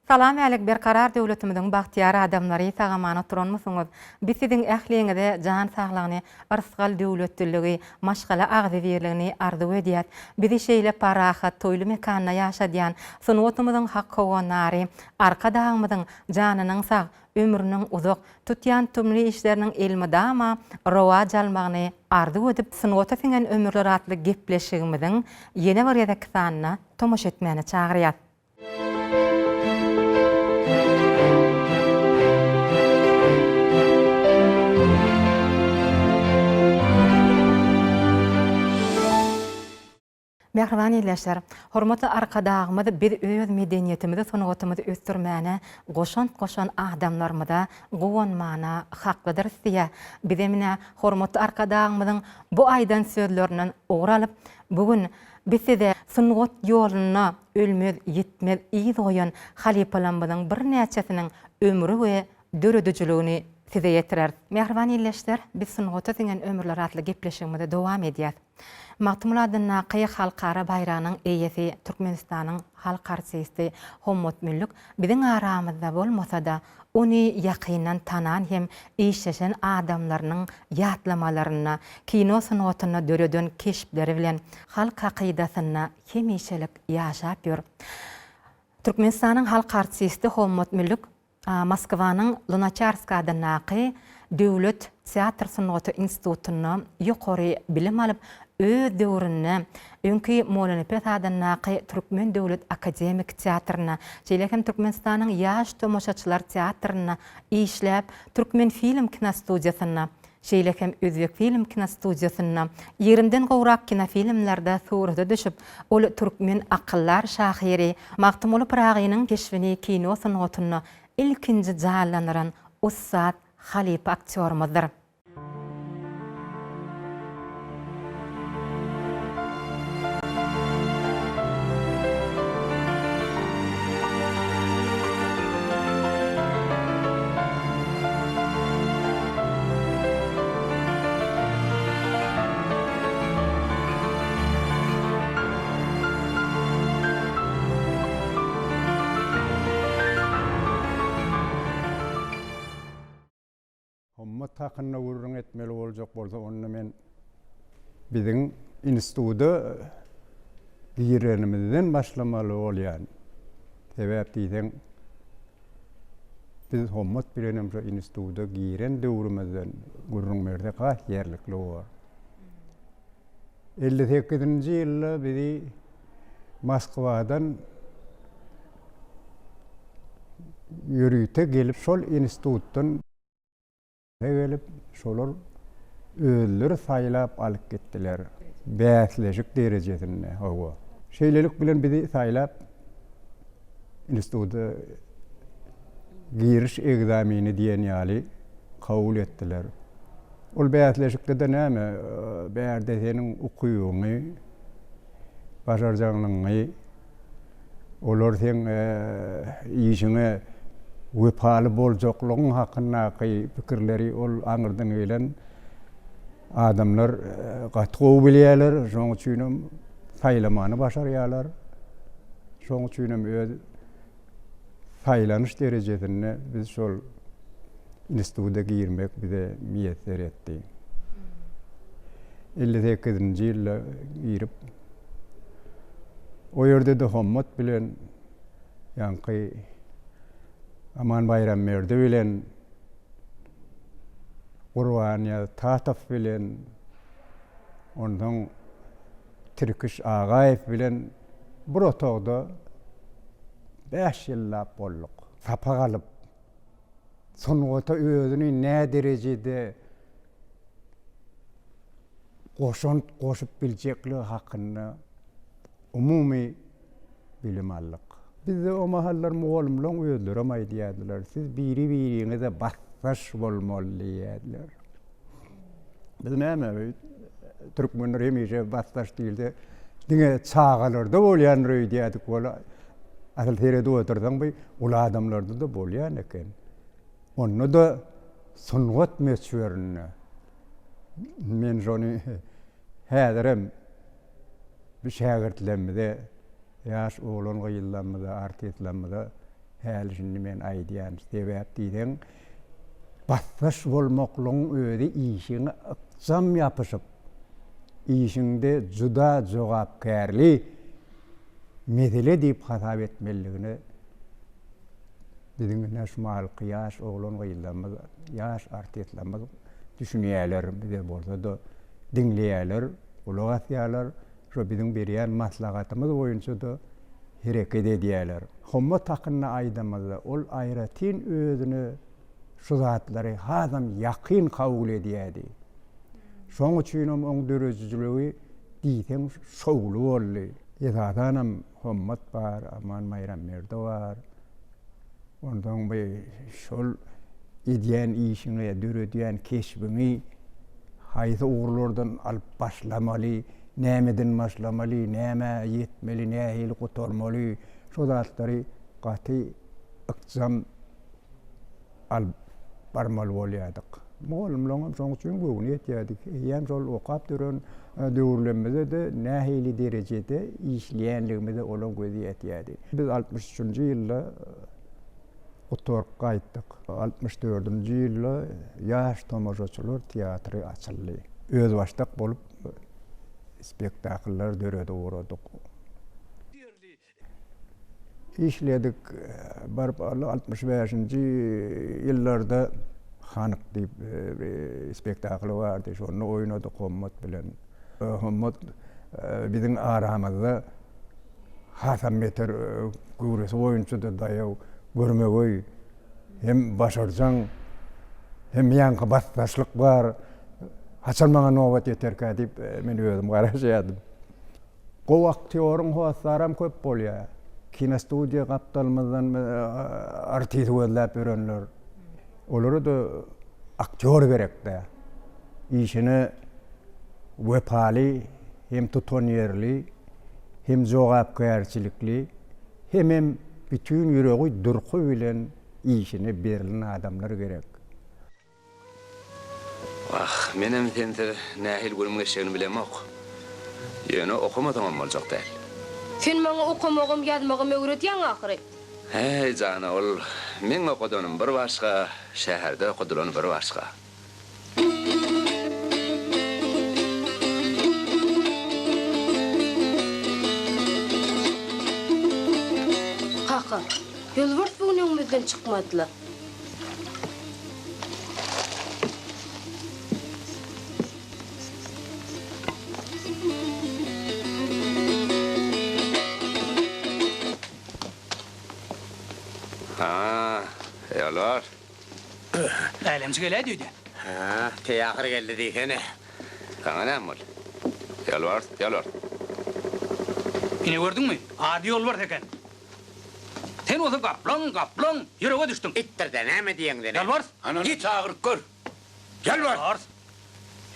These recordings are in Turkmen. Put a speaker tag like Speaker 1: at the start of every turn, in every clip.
Speaker 1: Salam älik Berkarar döwletimiziň bagtyýar adamlary sagaman oturanmysyňyz? Biz siziň ähliňize jan saglygyny, yrsgal döwletliligi, maşgala agzybirligini arzuw edýäs. Bizi şeýle parahat, toýly mekanda ýaşadýan sungatymyzyň hak howandary Arkadagymyzyň janynyň sag, ömrüniň uzak, tutýan tumly işleriniň elmydama rowaç almagyny arzuw edip, Sungata siňen ömürler atly gepleşigimiziň ýene bir gezekki sanyna tomaşa etmäne çagyrýas. Mähriban ildeşler! Hormatly Arkadagymyz biz öz medeniýetimizi, sungatymyzy ösdürmäne goşant goşan adamlarymyza guwanmana haklydyrys diýýär. Bizem ine, hormatly Arkadagymyzyň bu aýdan sözlerinden ugur alyp, bu gün biz size sungat ýolunda ölmez, ýitmez yz goýan halypalarymyzyň birnäçesiniň ömri we döredijiligini size ýetireris. Mähriban ildeşler, biz Sungata siňen ömürler atly gepleşigimizi dowam edýäs. Magtymguly adyndaky Halkara baýragynyň eýesi, Türkmenistanyň halk artisti Hommat Müllük biziň aramyzda bolmasa-da, ony ýakyndan tanan hem işleşen adamlarynyň ýatlamalarynda, kino sungatynda döreden keşpleri bilen halk hakydasynda hemişelik ýaşap ýör. Türkmenistanyň halk artisti Hommat Müllük Moskwanyň Lunaçarskiý adyndaky Döwlet teatr sungaty institutynda ýokary bilim alyp, öz döwründe öňki Mollanepes adyndaky Türkmen döwlet akademik teatrynda, şeýle hem Türkmenistanyň Ýaş tomaşaçylar teatrynda işläp, Türkmenfilm kinostudiýasynda, Şeýle hem Özbekfilm kinostudiýasynda ýigrimden gowrak kinofilmlerde surata düşüp, ol türkmen akyldar şahyry Magtymguly Pyragynyň keşbini kino sungatynda ilkinji janlandyran ussat halypa aktýorymyzdyr.
Speaker 2: Hommat hakynda gürrüň etmeli boljak bolsa, onda men biziň instituda girenimizden başlamaly bolýan. Sebäp diýseň, biz Hommat bilenem şo instituda giren döwrümizden gürrüň bersek has ýerlikli bolar. 58-nji ýylda bizi Moskwadan ýörite gelip şol institutdan gelip şolar özleri saýlap alyp gitdiler. Bäsleşik derejesinde, hawa. Şeýlelik bilen bizi saýlap instituta giriş ekzameni diýen ýaly kabul etdiler. Ol bäsleşikde-de näme, bärde seniň ukybyňy, başarjaňlygyňy, olar seň işiňe wepaly boljaklygyň hakyndaky pikirleri ol aňyrdan gelen adamlar gaty gowy bilýärler, şonuň üçinem saýlamany başarýarlar. Şonuň üçinem öz saýlanyş derejesinde biz şol instituta girmek bize miýesser etdi. 58-nji ýylda girip, o ýerde-de Hommat bilen ýaňky Aman Baýramberdi bilen Gurbanýaz Tatow bilen onsoň Tirkiş Agaýew bilen bir otagda bäş ýyllap bolduk. Sapak alyp, sungata özüni näderejede goşant goşup biljekligi hakynda umumy bilim aldyk. Bizde o mahallar mugallymlaryň özlerem aýdýardylar, siz biri-biriňize basdaş bolmaly diýýärdiler. Biz näme, türkmenler hemişe basdaş diýilse, diňe çagalarda bolýandyr öýdýärdik wala, asyl seredip otursaň bu uly adamlarda-da bolýan eken. Onda-da sungat möçberinde. Men şony häzirem bu şägirtlerimize, ýaş oglan-gyzlarymyza, artistlerimize. Häli-şindi men aýdýan, sebäp diýseň, basdaş bolmaklygyň özi işiňe ykjam ýapyşyp, işiňde juda jogapkärli mesele diýip hasap etmelidigine biziň ine şu mahalky ýaş oglan-gyzlarymyz, ýaş artistlerimiz düşünýärler, bize bolsa-da diňleýärler, gulak asýarlar. Şo biziň berýän maslahatymyz boýunça-da hereket edýärler. Hommat hakynda aýdamyzda, ol aýratyn özüne şu zatlary hasam ýakyn kabul edýärdi. Şoň üçinem oň döredijiligi diýseň şowly boldy. Esasanam Hommat bar, Aman Baýramberdi bar. Onsoň bi şol edýän işiňi, döredýän keşbiňi haýsy ugurlardan alyp başlamaly, nämeden başlamaly, nämä ýetmeli, nähili gutarmaly, şo zatlary gaty ykjam alyp barmaly bolýardyk. Mugallymlaryňam şoň üçin göwni ýetýärdi. Eýýäm şol okap ýören döwürlerimizde-de nähili derejede işleýänligimize olaň gözi ýetýärdi. Biz 63-nji ýylda gutaryp gaýtdyk. 64-nji ýylda Ýaş tomaşaçylar teatry açyldy. Özbaşdak bolup spektakllar döredip ugradyk. Işledik. Baryp 65-nji ýyllarda Hanyk diýip bir spektakly bardy. Şonda oýnadyk Hommat bilen. Hommat biziň aramyzda hasam beter göwresi boýunça-da daýaw, görmegeý, hem başarjaň, hem ýaňky basdaşlyk bar. Haçan maňa nobat ýeterkä diýip men özüm garaşýardym. Gowy aktýoryň hossaram köp bolýar. Kinostudiýa gapdalymyzdan artist gözläp ýörenler. Olara-da aktýor gerek-dä. Işine wepaly, hem tutanýerli, hem jogapkärçilikli, hemem bütin ýüregi, durky bilen işine berlen adamlar gerek.
Speaker 3: Wah, menem sensiz nähili günüm geçjegini bilemok. Ýöne okamasaňam boljak däl.
Speaker 4: Sen maňa okamagam, ýazmagam öwredýäň ahyry.
Speaker 3: Häý, jana, ol meň okadanym bir başga, şäherde okadylany bir başga.
Speaker 4: Kaka, ýolbars bu gün öňümizden çykmady-la.
Speaker 3: Ha, ýolbars.
Speaker 5: Älemçi geläýdi öýdýän.
Speaker 3: Hä, teýahyr geldi diýsene. Saňa näme boldy? Ýolbars, ýolbars.
Speaker 5: Ine gördüňmi, ady ýolbars eken. Sen bolsa gaplaň, gaplaň, ýürege düşdüň.
Speaker 6: Itdir-dä, näme diýeňde näme?
Speaker 5: Ýolbars!
Speaker 6: Anany çagyryp gör. Ýolbars!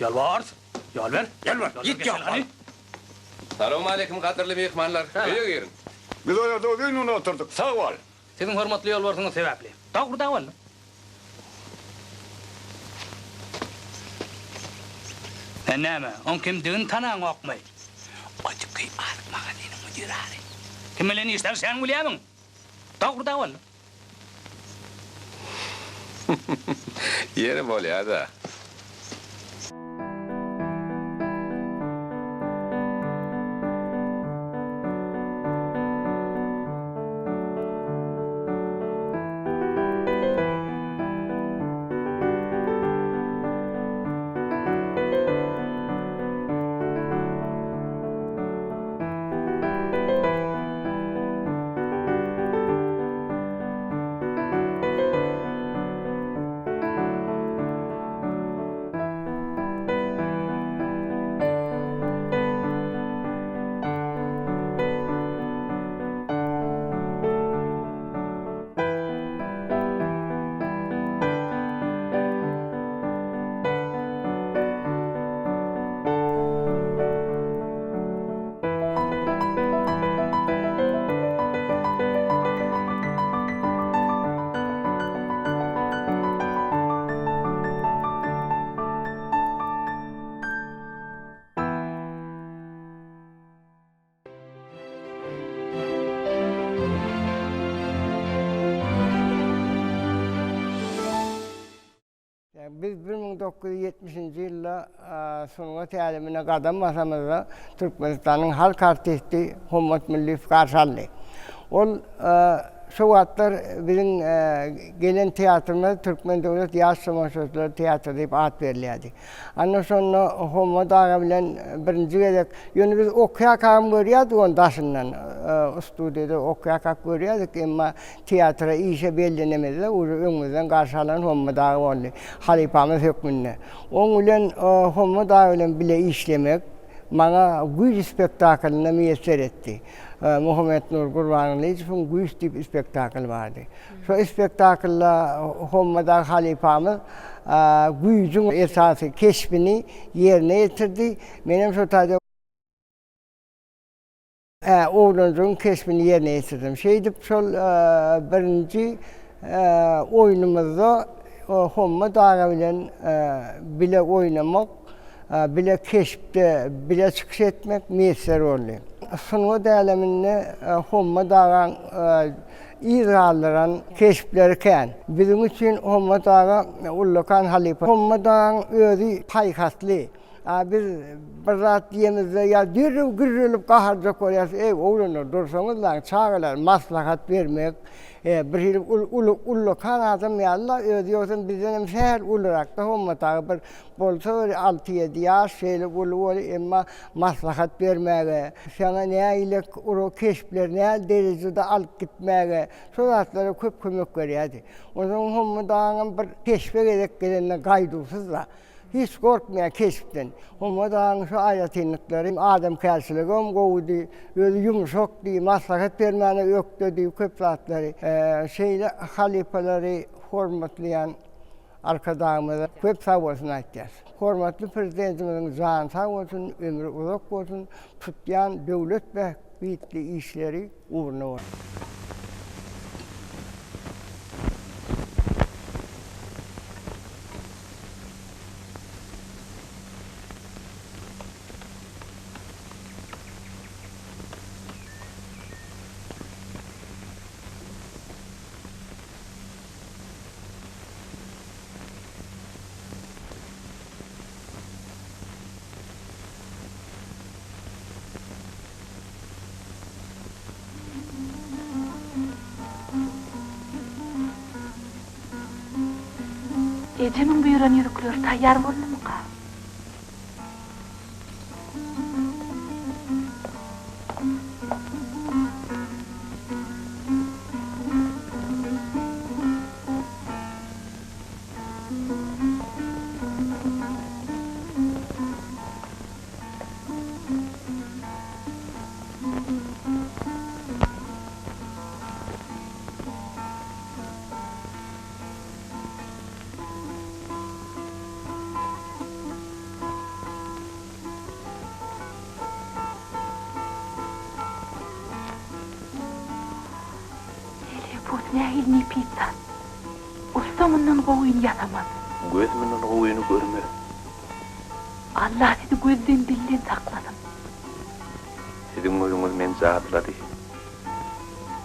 Speaker 5: Ýolbars! Ýolbars! Ýol ber!
Speaker 6: Ýolbars, ýit ýok bol!
Speaker 3: Salowmaleýkim gadyrly myhmanlar, öýe giriň.
Speaker 7: Biz o ýerde uzyn gün oturdyk, sag bol.
Speaker 5: Siziň hormatly ýolbarsyňyz sebäpli. Dogry da boldy. Sen näme, oň kimdigini tanaňokmy? O tüki azyk magazynyň müdiri. Kim bilen işleşýäňi bilýärmiň? Dogry da boldy.
Speaker 3: Ýeri bolýa-da.
Speaker 8: Biz 1970-nji ýylda sungat älemine gadam basamyzda Türkmenistanyň halk artisti Hommat Mülliýew garşy aldy. Ol şo wagtlar biziň gelen teatrymyz Türkmen döwlet ýaş tomaşaçylar teatry diýip at berilýärdi. Ana şonda Hommat aga bilen birinji gezek, ýöne biz okýarkagam görýärdik ony daşyndan, studiýada okýarkak görýärdik, emma teatra işe bellenemizde uje öňümizden garşy alan Hommat aga boldy, halypamyz hökmünde. Oň bilen Hommat aga bilen bile işlemek maňa Güýç spektaklynda miýesser etdi. Muhammetnur Gurbangylyjowyň Güýç diýip spektakly bardy. Şo spektaklda Hommat aga halypamyz Güýjüň esasy keşbini ýerine ýetirdi. Menem şo taýda oglanjygyň keşbini ýerine ýetirdim. Şeýdip şol birinji oýnumyzda Hommat aga bilen bile oýnamak, bile keşpde bile çykyş etmek miýesser boldy. Sungat äleminde Hommat agaň yz galdyran keşpleri kän. Biziň üçin Hommat aga ullakan halypa. Hommat agaň özi paýhasly. A biz bir zat diýemizde ýa derrew gürrelip gaharjak bolýarys, Eý, oglanlar, dursaňyzlaň, çagalar, maslahat bermek, bir hili uly ullakan adam ýaly-la özi, ýogsam bizdenem sähel ulurakda Hommat aga bir bolsa bir alty-ýedi ýaş şeýle uly boly, emma maslahat bermäge, saňa nägilek uro keşpleri näl derejede alyp gitmäge, şo zatlara köp kömek berýärdi. Onsoň Hommat agaňam bir keşbe gezek gelende gaýduwsyz-la. Hiç gorkmaýar keşpden. Hommat agaň şu aýratynlyklary, adamkärçiligem gowudy, özi ýumşakdy, maslahat bermäne ökdedi, köp zatlary. Şeýle halypalary hormatlaýan Arkadagymyza köp sagbolsun aýtýas. Hormatly Prezidentimiziň jany sag bolsun, ömri uzak bolsun, tutýan döwlet bähbitli işleri ugruna bolsun.
Speaker 9: Ejemiň buýran ýüzükleri taýýar boldumyka? Teleport nähili nepis zat. Ussa mundan gowyny ýasamaz.
Speaker 3: Göz mundan gowyny görmez.
Speaker 9: Allah sizi gözden dilden saklasyn.
Speaker 3: Siziň gözüňiz meni jadylady.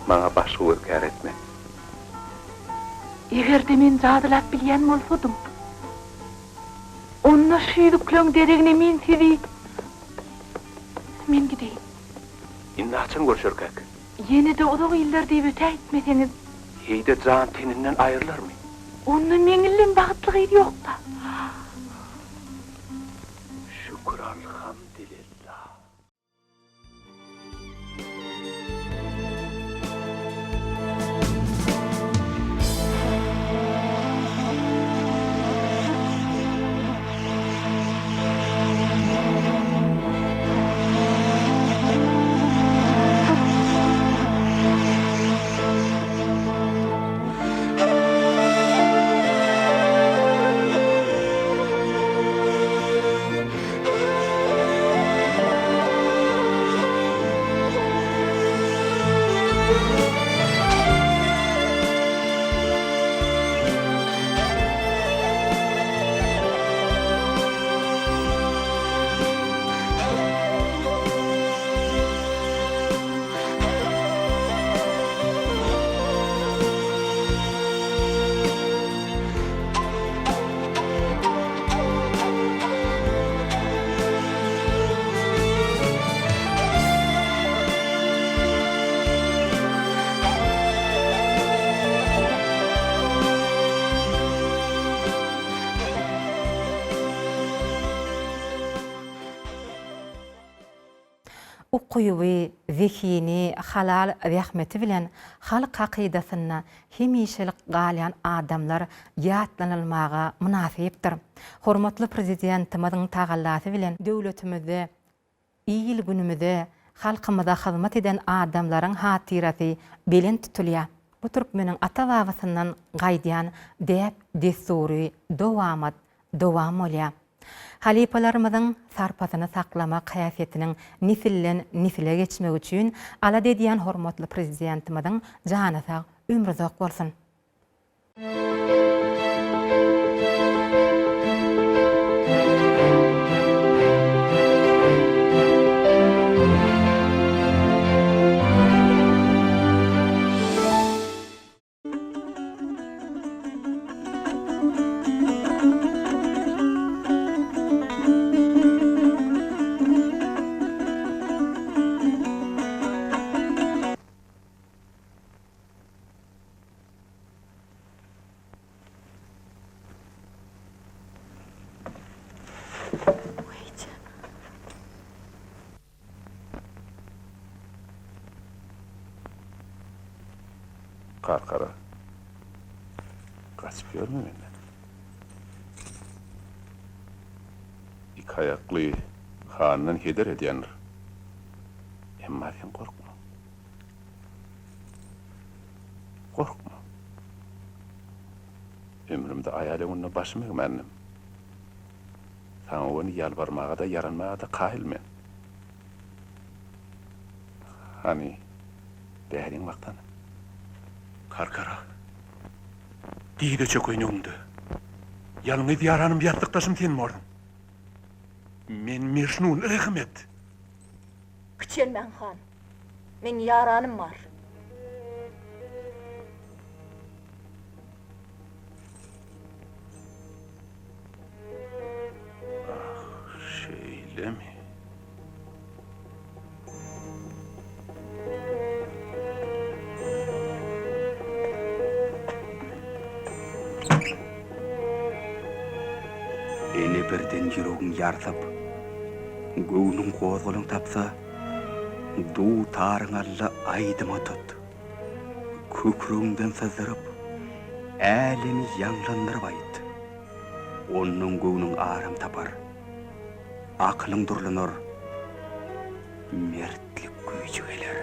Speaker 3: Maňa başga göz kär etmez.
Speaker 9: Eger-de men jadylap bilýän bolsadym, onda şu ýüzükleň deregine men sizi Men gideýin.
Speaker 3: Indi haçan görşerkäk?
Speaker 9: Ýene-de uzak iller diýip ötäýtmeseňiz.
Speaker 3: Heý-de jan-teninden aýrylarmy?
Speaker 9: Onda meňillem bagtly gyz ýok-da.
Speaker 3: Şükür alhamdylillah.
Speaker 1: Ukyby, zehini, halal zähmeti bilen halk hakydasynda hemişelik galýan adamlar ýatlanylmaga mynasypdyr. Hormatly Prezidentimiziň tagallasy bilen döwletimizde il-günümize, halkymyza hyzmat eden adamlaryň hatyrasy belent tutulýar. Bu türkmeniň ata-babasyndan gaýdýan däp-dessury dowamat dowam bolýar. Halypalarymyzyň sarpasyny saklamak häsiýetiniň nesilden nesile geçmegi üçin alada edýän hormatly Prezidentimiziň jany sag, ömri uzak bolsun!
Speaker 10: Karkara. Gaçyp ýörme menden. Iki aýakly handan heder edýändir. Emma sen gorkma. Gorkma. Ömrümde aýal öňünde başym egmändim. Saňa göni ýalbarmaga-da, ýaranmaga-da kaýyl men. Hany, bäriň baksana.
Speaker 11: Karkara, dize çökeýin öňüňde. Ýalňyz ýaranym, ýassykdaşym sen borsuň. Men Mejnun, rehim et!
Speaker 12: Kiçelmäň, han. Meň ýaranym bar.
Speaker 10: Ah, şeýlemi?
Speaker 13: Ene birden ýüregiň ýarsyp, göwnüň gozgalaň tapsa, dutaryňy al-da aýdyma tut. Kükregiňden syzdyryp, älemi ýaňlandyryp aýt. Ondan göwnüň aram tapar. Akylyň durlanar, mertlik güýji geler.